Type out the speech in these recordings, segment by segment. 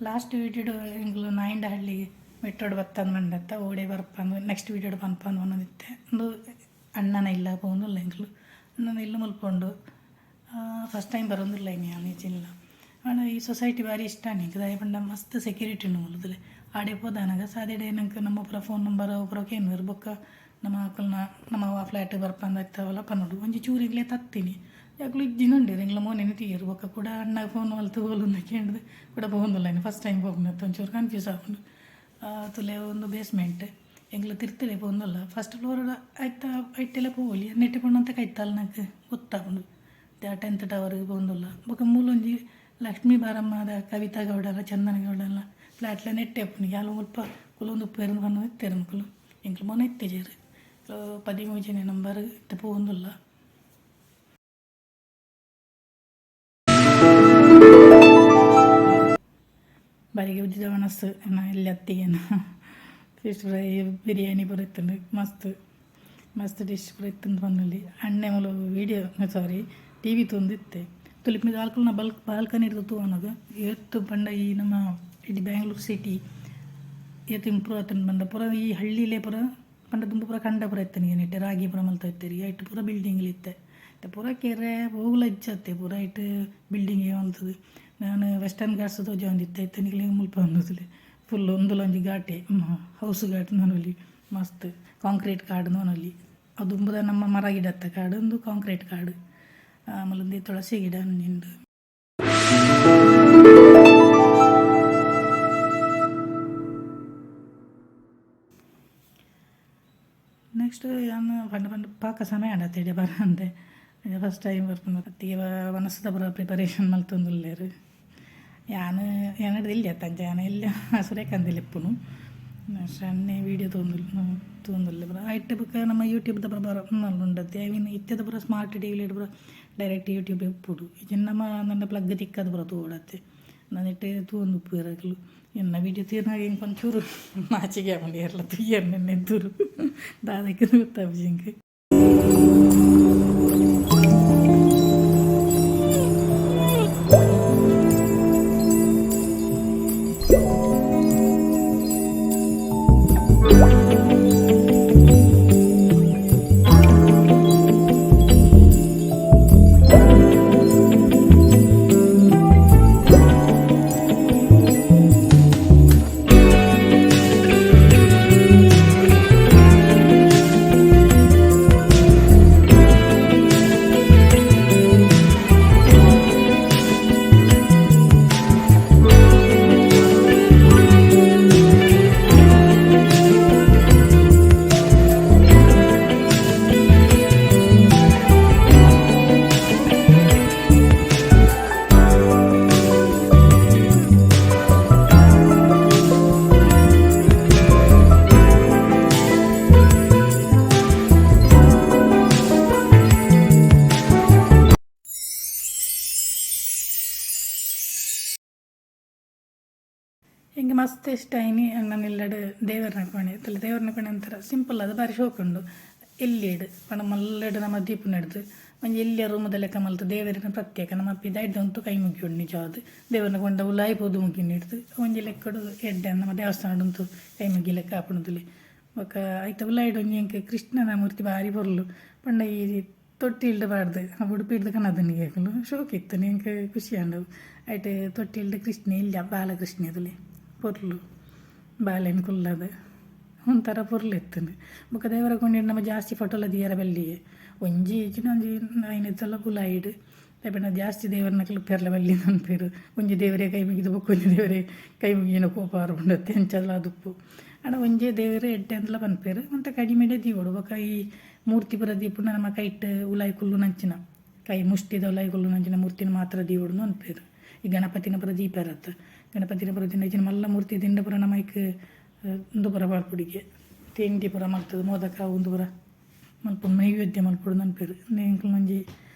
Last ವೀಡಿಯೋಡು ಎಂಕುಲು Nayandahalli ಮೆಟ್ರೋಡ್ ಬತ್ತಂದು ಮಂಡತ್ತ ಓಡೆ ಬರ್ಪಂದು next ವೀಡಿಯೋಡು ಪನ್ಪಂದು ಪನೊಂದಿತ್ತೆ. ಉಂದು ಅಣ್ಣನ ಇಲ್ಲ ಪೋವೊಂದುಲ್ಲ ಎಂಕುಲು. ಅಣ್ಣನ ಇಲ್ಲು ಮುಲ್ಪ ಉಂಡು. ಫಸ್ಟ್ ಟೈಮ್ ಬರೋಂದುಲ್ಲ ಇನಿ ಯಾನ್ ಜಿಲ್ಲ. ಆಂಡ ಈ ಸೊಸೈಟಿ ಬಾರಿ ಇಷ್ಟ ಎಂಕ್ ದಾಯೆ ಪಂಡ ಮಸ್ತ್ ಸೆಕ್ಯೂರಿಟಿ ಉಂಡು ಮೂಲುದುಲೆ. ಆಡೆ ಪೋದಾನಗ ಸಾದಿಡೆ ನಂಕ್ ನಮ್ಮ ಪೂರ ಫೋನ್ ನಂಬರ್ ಅವು ಪೂರ ಕೇನುವೆರ್. ಬೊಕ್ಕ ನಮ ಅಕಲ್ನ ನಮ ವಾ ಫ್ಲ್ಯಾಟ್ ಬರ್ಪಂದ್ ಐತವಲ ಪನೊಡು. ಒಂಜಿ ಚೂರು ಎಂಕ್ಲೆ ತತ್ತಿನಿ ಅಕುಲು ಇಜ್ಜಿಂದ್ ಉಂಡೆರ್ ಎಂಕ್ಲ ಮೋನೆನ್ ತೂಯೆರ್. ಬೊಕ್ಕ ಕುಡ ಅಣ್ಣಗ್ ಫೋನ್ ಮಲ್ತ್ ಓಲುಂದು ಕೇಂಡ್ದ್ ಕುಡ ಪೋವೊಂದುಲ್ಲ. ಫಸ್ಟ್ ಟೈಮ್ ಪೋಪುನತ್ತ ಒಂಚೂರು ಕನ್ಫ್ಯೂಸ್ ಆಪುಂಡು. ತೂಲೆ ಉಂದು ಬೇಸ್ಮೆಂಟ್. ಎಂಕ್ಲ ತಿರ್ತುಡೆ ಪೋವೊಂದುಲ್ಲ. ಫಸ್ಟ್ ಫ್ಲೋರ್ ಐತ ಐಟೆಲ್ಲ ಪೋವೊಲಿ. ನೆಟ್ಟ್ ಪೋಂಡ ಕೈತಲ್ ನಂಕ್ ಗೊತ್ತಾಪುಂಡು. 10th tower ಪೋವೊಂದುಲ್ಲ. ಬೊಕ್ಕ ಮೂಲೊಂಜಿ ಲಕ್ಷ್ಮೀ ಬಾರಮ್ಮದ ಕವಿತಾ ಗೌಡಲ ಚಂದನ ಗೌಡಲ ಫ್ಲ್ಯಾಟ್ಲ ನೆಟ್ಟೆ ಉಪ್ಪುನಿ. ಯಾಲ್ ಮುಲ್ಪ ಕುಲೊಂದು ಉಪ್ಪುವೆರ್ ಪನೊಂದು ಇತ್ತೆರ್ ಮೊಕುಲು. ಎಂಕ್ಲು ಮೋನೆ ಇತ್ತಿಜೆರ್. 13ನೇ ನಂಬರ್ ಇತ್ತೆ ಪೋವೊಂದುಲ್ಲ. ಬಾರಿಗೆ ಉಜ್ಜಿದ ವನಸ್ ಎನ್ನ ಎಲ್ಲಿ ಅತ್ತಿಗೆನ ಫಿಶ್ ಫ್ರೈ ಬಿರಿಯಾನಿ ಪೂರ ಇತ್ತುಂಡು. ಮಸ್ತ್ ಮಸ್ತ್ ಡಿಶ್ ಪೂರ ಇತ್ತುಂಡು ಪನೊಲಿ. ಅಣ್ಣೆ ಮೂಲು ವೀಡಿಯೋ ಸಾರಿ ಟಿವಿ ತೂವೊಂದಿತ್ತೆ. ತುಲಿಪು ಅಲ್ಕಲ್ನ ಬಾಲ್ಕನಿ ಡ್ದ್ ತೂವನಗ ಏತ್ ಪಂಡ ಈ ನಮ್ಮ ಇಡೀ ಬ್ಯಾಂಗ್ಳೂರ್ ಸಿಟಿ ಏತ್ ಇಂಪ್ರೂವ್ ಆತುಂಡು ಪಂಡ ಪೂರ ಈ ಹಳ್ಳಿಲೇ ಪೂರ ಪಂಡ ದುಂಬು ಪೂರ ಕಂಡ ಪೂರ ಇತ್ತುಂಡು ನೆಟ್ಟ್ ರಾಗಿ ಪೂರ ಮಲ್ತೊಂದಿತ್ತೆರ್. ಐಟ್ ಪೂರ ಬಿಲ್ಡಿಂಗ್ ಲು ಇತ್ತೆ. ಇತ್ತೆ ಪೂರ ಕೆರೆ ಒವುಲ ಇಜ್ಜತ್ತೆ ಪೂರ ಐಟ್ ಬಿಲ್ಡಿಂಗ್ ಮಲ್ತುದು. ಯಾನ್ ವೆಸ್ಟರ್ನ್ ಘಾಟ್ಸ್ ತೋಜೊಂದಿತ್ತೆ. ಇತ್ತೆ ನಿಕ್ಲೆಗ್ ಮುಲ್ಪ ಉಂತುಲೆ ಫುಲ್ ಉಂದುಲ ಒಂಜಿ ಘಾಟೆ ಹೌಸ್ ಘಾಟ್ ಪನೊಲಿ. ಮಸ್ತ್ ಕಾಂಕ್ರೀಟ್ ಕಾಡ್ ಪನೊಲಿ. ಅವು ದುಂಬುದ ನಮ್ಮ ಮರ ಗಿಡತ್ತ ಕಾಡು, ಉಂದು ಕಾಂಕ್ರೀಟ್ ಕಾಡು. ಮೂಲೊಂಜಿ ತುಳಸಿ ಗಿಡ ಒಂಜಿ ಉಂಡು. ನೆಕ್ಸ್ಟ್ ಯಾನ್ ಪಂಡ ಪಂಡ ಪಾಕ ಸಮಯ ಆಂಡ್ ಅತ್ತೆ ಬರಂದೆ. ಫಸ್ಟ್ ಟೈಮ್ ಬರ್ಪುನ. ಅತ್ತಿಗೆ ವನಸ್ದ ಪೂರ ಪ್ರಿಪರೇಷನ್ ಮಲ್ತೊಂದುಲ್ಲೆರ್. ಯಾನ್ ಎನಡ್ ಇಲ್ಲೆ ಅಂಚ ಯಾನ್ ಎಲ್ಲ ಸುರೇಖಂದಿಲ್ ಇಪ್ಪುನು. ಅಣ್ಣೆ ವೀಡಿಯೋ ತೂವೊಂದುಲ್ಲೆ ತೂವೊಂದುಲ್ಲೆ ಪೂರ. ಐಟ್ ಬೊಕ್ಕ ನಮ್ಮ ಯೂಟ್ಯೂಬ್ದ ಪೂರ ಉಂಡತ್ತೆ. ಐನ್ ಇತ್ತೆದ ಪೂರ ಸ್ಮಾರ್ಟ್ ಟಿವಿ ಪೂರ ಡೈರೆಕ್ಟ್ ಯೂಟ್ಯೂಬ್ ಇಪ್ಪುಡು. ಇಜ್ಜಿಂಡ ನಮ್ಮ ನನ್ನ ಪ್ಲಗ್ ತಿಕ್ಕದ್ ಪೂರ ತೂವೊಡತ್ತೆ. ನೆಟ್ ತೂವೊಂದು ಉಪ್ಪುವೆರ್ ಅಕುಲು. ಎನ್ನ ವೀಡಿಯೋ ತೂನಗ ಎಂಕ್ ಒಂಚೂರು ನಾಚಿಕೆ ಆಪುಂಡು. ಏರ್ಲ ತೂಯೆರ್ ಎನ್ನ ಎದುರು ದಾದಕ್ಕೆ ಗೊತ್ತಾಪುಜಿ ಎಂಕ್. ಎಂಕ್ ಮಸ್ತ್ ಇಷ್ಟ ಆಯಿನಿ ಅಣ್ಣನ ಇಲ್ಲಡ್ ದೇವೆರ್ನ ಕೋಣೆ. ಇತ್ತುಂಡ ದೇವೆರ್ನ ಕೋಣೆ ಒಂಥರ ಸಿಂಪಲ್ ಆದ್ ಬಾರಿ ಶೋಕು ಉಂಡು. ಎಲ್ಯಡ್ ಪಂಡ ಮಲ್ಲಡ್ ನಮ ದೀಪುನೆಡ್ದ್ ಒಂಜಿ ಎಲ್ಯ ರೂಮುದ ಲೆಕ ಮಲ್ತ್ ದೇವೆರೆನ ಪ್ರತ್ಯೇಕ ನಮ ಪಿದಾಯ್ಡ್ ಉಂತು ಕೈ ಮುಗಿಯೊಡು ನಿಜವಾದ್. ದೇವೆರ್ನ ಕೊಂಡ ಉಲಾಯಿ ಪೋದು ಮುಗಿನೆಡ್ದ್ ಒಂಜಿ ಲೆಕ್ಕಡ್ ಎಡ್ಡೆ ನಮ್ಮ ದೇವಸ್ಥಾನಡ್ ಉಂತು ಕೈ ಮುಗಿಲೆಕ ಆಪುಂಡು ತೂಲೆ. ಬೊಕ ಐತ ಉಲಾಯಿಡ್ ಒಂಜಿ ಎಂಕ್ ಕೃಷ್ಣನ ಮೂರ್ತಿ ಬಾರಿ ಪೊರ್ಲು. ಪಂಡ ಈ ತೊಟ್ಟಿಲ್ಡ್ ಪಾಡ್ದ್ ಉಡುಪಿಡ್ದ್ ಕನದಿನಿ ಅಕುಲು ಶೋಕು ಇತ್ತ್ಂಡ್ ಎಂಕ್ ಖುಷಿ ಆಂಡ್ ಅವು. ಐಟ್ ತೊಟ್ಟಿಲ್ಡ್ ಕೃಷ್ಣೆ ಎಲ್ಯ ಬಾಲಕೃಷ್ಣೆ ತೂಲೆ ಪೊರ್ಲು ಬಾಲೆನ್ ಕುಲ್ಲದ್ ಒಂಥರ ಪೊರ್ಲು ಇತ್ತ್ಂಡ್. ಬೊಕ ದೇವರ ಕೊಂಡಿಡ್ ನಮ ಜಾಸ್ತಿ ಫೋಟೋ ಲ ದೀಯರೆ ಬಲ್ಲಿಯೆ. ಒಂಜಿ ಇಜ್ಜಿಂಡ ಒಂಜಿ ಐನೆತಲ ಉಲಾಯಿಡ್ ದಾಯೆ ಪಂಡ ಜಾಸ್ತಿ ದೇವರ್ನಕುಲು ಉಪ್ಪೆರ್ಲ ಬಲ್ಲಿ ಪನ್ಪೆರ್. ಒಂಜಿ ದೇವೆರೆ ಕೈ ಮುಗಿದ್ ಬೊಕೊಂಜಿ ದೇವೆರೆ ಕೈ ಮುಗಿಯುನ ಕೋಪ ಬರ್ಪುಂಡತ್ತೆ ಅಂಚಲ ಆದುಪ್ಪು. ಆಂಡ ಒಂಜೇ ದೇವೆರ್ ಎಡ್ಡೆ ಅಂದ್ಲ ಪನ್ಪೆರ್. ಒಂತೆ ಕಡಿಮೆಡೆ ದೀವೊಡು. ಬೊಕ ಈ ಮೂರ್ತಿ ಪೂರ ದೀಪುಂಡ ನಮ ಕೈಟ್ ಉಲಾಯಿ ಕುಲ್ಲುನಂಚಿನ ಕೈ ಮುಷ್ಟಿದ ಉಲಾಯಿ ಕುಲ್ಲುನಂಚಿನ ಮೂರ್ತಿನ್ ಮಾತ್ರ ದೀವೊಡು ಪನ್ಪೆರ್. ಈ ಗಣಪತಿನ ಪೂರ ದೀಪೆರತ್ತ ಗಣಪತಿನ ಪೂರ ದೀಂಡ ಇಜ್ಜಿಂಡ ಮಲ್ಲ ಮೂರ್ತಿ ದೀಂಡ ಪೂರ ನಮ ಐಕ್ ಉಂದು ಪೂರ ಮಲ್ಪೊಡಿಗೆ ತಿಂಡಿ ಪೂರ ಮಲ್ತುದು ಮೋದಕ ಉಂದು ಪೂರ ಮಲ್ಪೊಡು ನೈವೇದ್ಯ ಮಲ್ಪೊಡು ಪನ್ಪೆರ್. ಉಂದು ಎಂಕಲ್ನ ಒಂಜಿ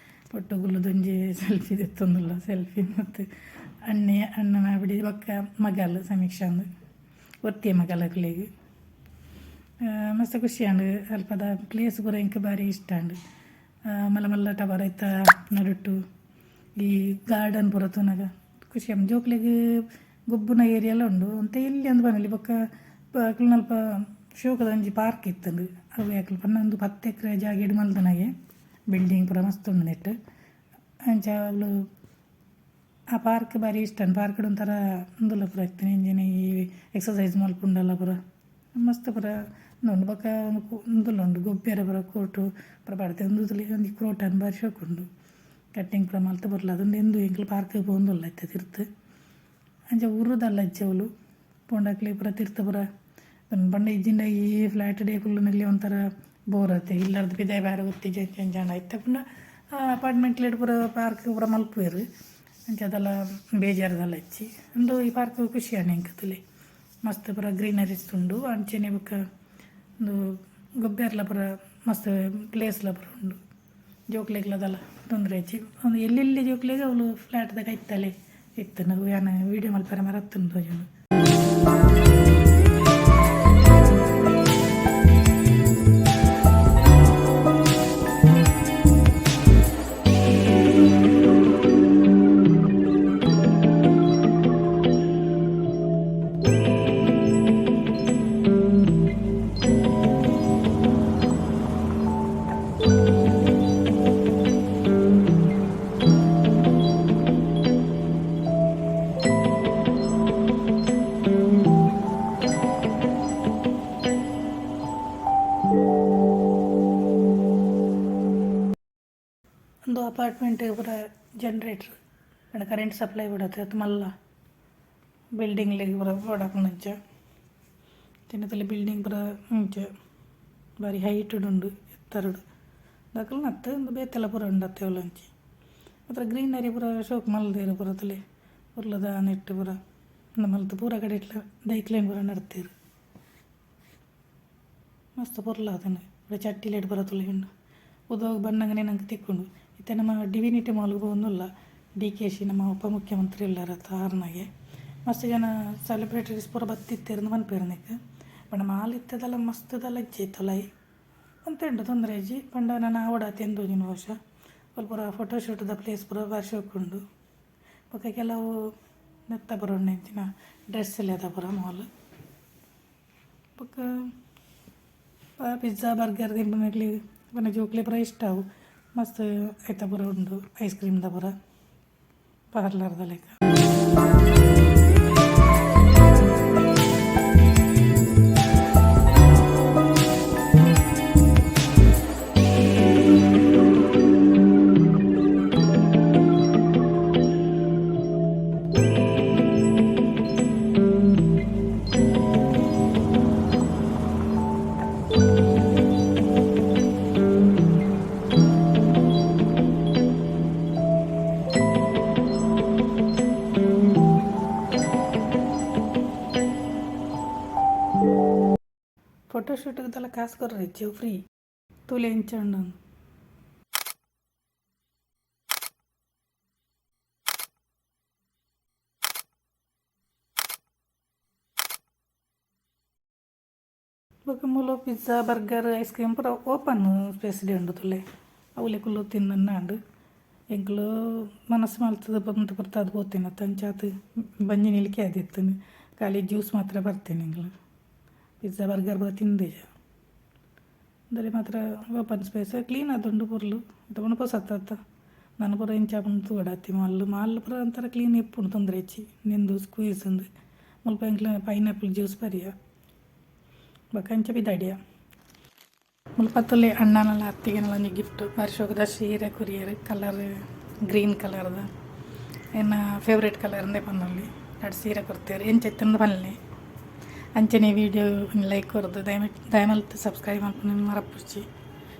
ಒಟ್ಟು ಕುಲ್ಲುದು ಒಂಜಿ ಸೆಲ್ಫಿ ದೆತ್ತೊಂದುಲ್ಲ. ಸೆಲ್ಫಿ ಮಲ್ತ್ ಅಣ್ಣೆ ಅಣ್ಣನ ಬೊಡೆದಿ ಬೊಕ್ಕ ಮಗಲ್ ಸಮೀಕ್ಷಾ ಅಂದ್ ಒರ್ತಿಯೇ ಮಗಲ್ ಅಕ್ಲೆಗ್. ಮಸ್ತ್ ಖುಷಿ ಆಂಡ್ ಅಲ್ಪದ ಪ್ಲೇಸ್ ಪೂರ ಎಂಕ್ ಬಾರಿ ಇಷ್ಟ ಆಂಡ್. ಮಲ್ಲ ಮಲ್ಲ ಟವರ್ ಐತ ನಡುಟು ಈ ಗಾರ್ಡನ್ ಪೂರ ತೂನಗ ಖುಷಿ ಆಪುಂಡು. ಜೋಕ್ಲೆಗ್ ಗೊಬ್ಬುನ ಏರಿಯಾಲ ಉಂಡು ಒಂತೆ ಎಲ್ಯ ಅಂದ್ ಪನೊಲಿ ಬೊಕ್ಕ ಅಕಲ್ನಲ್ಪ ಶೋಕುದ ಒಂಜಿ ಪಾರ್ಕ್ ಇತ್ತುಂಡು. ಅವು ಅಕುಲು ಪಂಡ ಉಂದು 10 ಎಕರೆ ಜಾಗೆಡ್ ಮಲ್ದನಗೆ ಬಿಲ್ಡಿಂಗ್ ಪೂರ ಮಸ್ತ್ ಉಂಡು ನೆಟ್ಟ್. ಅಂಚ ಅವ್ಲು ಆ ಪಾರ್ಕ್ ಬಾರಿ ಇಷ್ಟ ಪಾರ್ಕ್ ಡ್ ಒಂಥರ ಉಂದುಲ ಪೂರ ಇತ್ತಿನಿ ಎಂಚಿನ ಈ ಎಕ್ಸಸೈಸ್ ಮಲ್ಪುಂಡಲ ಪೂರ ಮಸ್ತ್ ಪೂರ ಉಂದು ಉಂಡು. ಬೊಕ ಉಂದುಲ ಉಂಡು ಗೊಬ್ಬೆರೆ ಪೂರ ಕೋರ್ಟ್ ಪೂರ ಪಾಡ್ದೆರ್ ಉಂದು ಒಂಜಿ ಕ್ರೋಟನ್ ಬಾರಿ ಶೋಕು ಉಂಡು ಕಟ್ಟಿಂಗ್ ಪೂರ ಮಲ್ತ್ ಪೊರ್ಲಾದ್ ಉಂದು ಇಂದು ಎಂಕುಲು ಪಾರ್ಕ್ ಗ್ ಪೋವೊಂದುಲ್ಲ ಇತ್ತೆ ತಿರ್ತ್. ಅಂಚ ಊರುದಲ್ಲ ಇಜ್ಜಿ ಅವ್ಲು ಪೋಂಡ ಅಕ್ಲೆಗ್ ಪೂರ ತಿರ್ತ್ ಪೂರ ಪಂಡ ಇಜ್ಜಿಂಡ ಈ ಫ್ಲ್ಯಾಟ್ ಡೇ ಕುಲ್ಲುನಗ್ಲೆ ಒಂಥರ ಬೋರ್ ಆತೆ ಇಲ್ಲರ್ದ್ ಪಿದಾಯಿ ಬಾರೆ ಗೊತ್ತಿಜ್ಜಿ ಅಂಚ ಇಂಚ ಆಂಡ ಇತ್ತೆ ಪಂಡ ಅಪಾರ್ಟ್ಮೆಂಟ್ ಲೆಡ್ ಪೂರ ಪಾರ್ಕ್ ಪೂರ ಮಲ್ಪುವೆರ್. ಅಂಚ ದಾಲ ಬೇಜಾರ್ ದಾಲ ಇಜ್ಜಿ. ಉಂದು ಈ ಪಾರ್ಕ್ ಖುಷಿ ಆಂಡ್ ಎಂಕ್ ತೂಲೆ ಮಸ್ತ್ ಪೂರ ಗ್ರೀನರೀಸ್ ಉಂಡು ಅಂಚನೆ ಬೊಕ ಉಂದು ಗೊಬ್ಬೆರ್ಲ ಪೂರ ಮಸ್ತ್ ಪ್ಲೇಸ್ ಲ ಪೂರ ಉಂಡು. ಜೋಕ್ಲೆಗ್ಲ ದಾಲ ತೊಂದರೆ ಇಜ್ಜಿ. ಉಂದು ಎಲ್ಲೆ ಎಲ್ಲೆ ಜೋಕ್ಲೆಗ್ ಅವ್ಲು ಫ್ಲ್ಯಾಟ್ ದ ಕೈತಲೆ ಇತ್ತುಂಡು ಅವು ಯಾನ್ ವೀಡಿಯೋ ಮಲ್ಪೆರೆ ಮರತುಂಡು ತೋಜುಂಡು. ಉಂದು ಅಪಾರ್ಟ್ಮೆಂಟ್ ಪೂರ ಜನರೇಟರ್ ಪಂಡ ಕರೆಂಟ್ ಸಪ್ಲೈ ಬೋಡಾತೆ ಅತ್ ಮಲ್ಲ ಬಿಲ್ಡಿಂಗ್ ಲೆಗ್ ಪೂರ ಬೋಡಾಪುನಂಚ ತಿನತಲೆ ಬಿಲ್ಡಿಂಗ್ ಪೂರ ಇಂಚ ಬಾರಿ ಹೈಟ್ ಡ್ ಉಂಡು ಎತ್ತರಡ್ ದಕಲ್ನ ಅತ್ತ್ ಉಂದು ಬೇತೆಲ ಪೂರ ಉಂಡು ಅತ್ತೆ ಅವ್ಲಂಚಿ ಮಾತ್ರ ಗ್ರೀನರಿ ಪೂರ ಶೋಕು ಮಲ್ದೆರ್ ಪೂರ ತೂಲೆ ಪೊರ್ಲುದ ನೆಟ್ಟ್ ಪೂರ ಉಂದು ಮಲ್ತ್ ಪೂರ ಕಡೆಟ್ಲ ದೈಕ್ಲೆನ್ ಪೂರ ನಡ್ತೆರ್. ಮಸ್ತ್ ಪೊರ್ಲಾತುಂಡು ಪೂರ ಚಟ್ಟಿಲೆಡ್ ಪೂರ ತೂಲೆ ಉಂಡು ಉಂದು ಬನ್ನಗನೆ ನಂಕ್ ತಿಕ್ಕುಂಡು. ಇತ್ತೆ ನಮ ಡಿವಿನಿಟಿ ಮಾಲ್ ಗ್ ಪೋವೊಂದುಲ್ಲ. ಡಿ.ಕೆ.ಶಿ ನಮ್ಮ ಉಪಮುಖ್ಯಮಂತ್ರಿ ಉಲ್ಲೆರ್ ಅತ ಆರ್ನಗೆ ಮಸ್ತ್ ಜನ ಸೆಲೆಬ್ರಿಟೀಸ್ ಪೂರ ಬತ್ತಿತ್ತೆರ್ ಇಂದ್ ಪನ್ಪೆರ್ ನೆಕ್ಕ್. ಪಂಡ ಮಾಲ್ ಇತ್ತದಲ ಮಸ್ತ್ ದಾಲ ಇಜ್ಜಿ ಐತ ಉಲಾಯಿ ಒಂತೆ ಉಂಡು ತೊಂದರೆ ಇಜ್ಜಿ ಪಂಡ ನನ ಆವೊಡಾತೆ ಅಂದ್ ತೋಜುಂಡು ಬಹುಶಃ ಅಲ್ಪ ಪೂರ ಫೋಟೋ ಶೂಟ್ ದ ಪ್ಲೇಸ್ ಪೂರ ಬಾರಿ ಶೋಕು ಉಂಡು. ಬೊಕ ಕೆಲವು ನೆತ್ತ ಪೂರ ಉಂಡು ಎಂಚಿನ ಡ್ರೆಸ್ಸ್ ಲೆದ ಪೂರ ಮಾಲ್. ಬೊಕ ಪಿಜ್ಜಾ ಬರ್ಗರ್ ತಿನ್ಪುನಕ್ಲೆಗ್ ಪಂಡ ಜೋಕ್ಲೆಗ್ ಪೂರ ಇಷ್ಟ ಅವು ಮಸ್ತ್ ಐತ ಪೂರ ಉಂಡು ಐಸ್ ಕ್ರೀಮ್ ದ ಪೂರ ಪಾರ್ಲರ್ ದ ಲೆಕ. ಫೋಟೋ ಶೂಟ್ ಗ್ ದಾಲ ಕಾಸ್ ಕೊರ್ರೆ ಇಜ್ಜಿ ಅವು ಫ್ರೀ. ತೂಲೆ ಎಂಚ ಉಂಡು. ಬೊಕ ಮೂಲು pizza burger ice cream ಪೂರ ಓಪನ್ ಸ್ಪೇಸ್ ಡೇ ಉಂಡು ತೂಲೆ ಅವ್ಲೆ ಕುಲ್ಲು ತಿನ್ನೊಂದು ಆಂಡ್ ಎಂಕುಲು ಮನಸ್ ಮಲ್ತುದು ಪೊಂತು ಪೊರ್ತಾದ್ ಪೋತಿನತ ಅಂಚಾದ್ ಬಂಜಿ ನಿಲಿಕೆ ಆದಿತ್ತುಂಡು ಖಾಲಿ ಜ್ಯೂಸ್ ಮಾತ್ರ ಪರ್ತಿನಿ ಎಂಕುಲು ಪಿಜ್ಜಾ ಬರ್ಗರ್ ಪೂರ ತಿಂದಿಜ ಉಂದೆಲೆ ಮಾತ್ರ open space clean ಆತುಂಡು ಪೊರ್ಲು ಇತ್ತೆ ಪಂಡ ಪೊಸತ್ ಅತ ನನ ಪೂರ ಎಂಚ ಆಪುಂಡು ತೂವೊಡಾತೆ ಮಾಲ್ ಮಾಲ್ ಪೂರ ಒಂಥರ ಕ್ಲೀನ್ ಇಪ್ಪುಂಡು ತೊಂದರೆ ಇಜ್ಜಿ ನೆಂದು ಸ್ಕ್ವೀಸ್ ಇಂದ್ ಮುಲ್ಪ ಎಂಕ್ಲ ಪೈನಾಪಲ್ ಜ್ಯೂಸ್ ಪರಿಯ ಬೊಕ ಅಂಚ ಪಿದಾಡಿಯ. ಮುಲ್ಪ ತೂಲೆ ಅಣ್ಣನಲ ಅತ್ತಿಗೆನಲ ಒಂಜಿ ಗಿಫ್ಟ್ ಬಾರಿ ಶೋಕುದ ಸೀರೆ ಕೊರಿಯೆರ್ ಕಲರ್ ಗ್ರೀನ್ ಕಲರ್ದ ಎನ್ನ ಫೇವರೇಟ್ ಕಲರ್ ಇಂದೇ ಪನೊಲಿ ರಡ್ಡ್ ಸೀರೆ ಕೊರ್ತೆರ್ ಎಂಚ ಇತ್ತ್ಂಡ್ ಪನ್ಲೆ. ಅಂಚನೆ ವಿಡಿಯೋ ಲೈಕ್ ಕೊರ್ದು ದಯಮಿಟ್ ದಯಮಲ್ತ್ ಸಬ್ಸ್ಕ್ರೈಬ್ ಮಲ್ಪುನೆನ್ ಮರಪೊಡ್ಚಿ.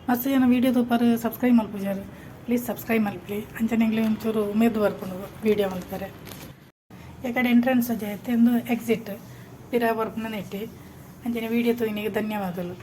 ಮಸ್ತ್ ಜನ ವಿಡಿಯೋ ತೂಪರ್ ಸಬ್ಸ್ಕ್ರೈಬ್ ಮಲ್ಪುಜರ್ ಪ್ಲೀಸ್ ಸಬ್ಸ್ಕ್ರೈಬ್ ಮಲ್ಪುಲೆ ಅಂಚನೆ ಎಂಕ್ಲೆಗ್ ಒಂಚೂರು ಉಮೇದ್ ಬರ್ಪುಂಡು ವಿಡಿಯೋ ಮಲ್ಪೆರೆ. ಎಕಡೆ ಎಂಟ್ರೆನ್ಸ್ ಒಂಜಿ ಐತೆ ಉಂದು ಎಕ್ಸಿಟ್ ಪಿರ ಬರ್ಪುನ ನೆಟ್ಟೆ. ಅಂಚನೆ ವಿಡಿಯೋ ತೂಯಿನೆಗ್ ಧನ್ಯವಾದಲು.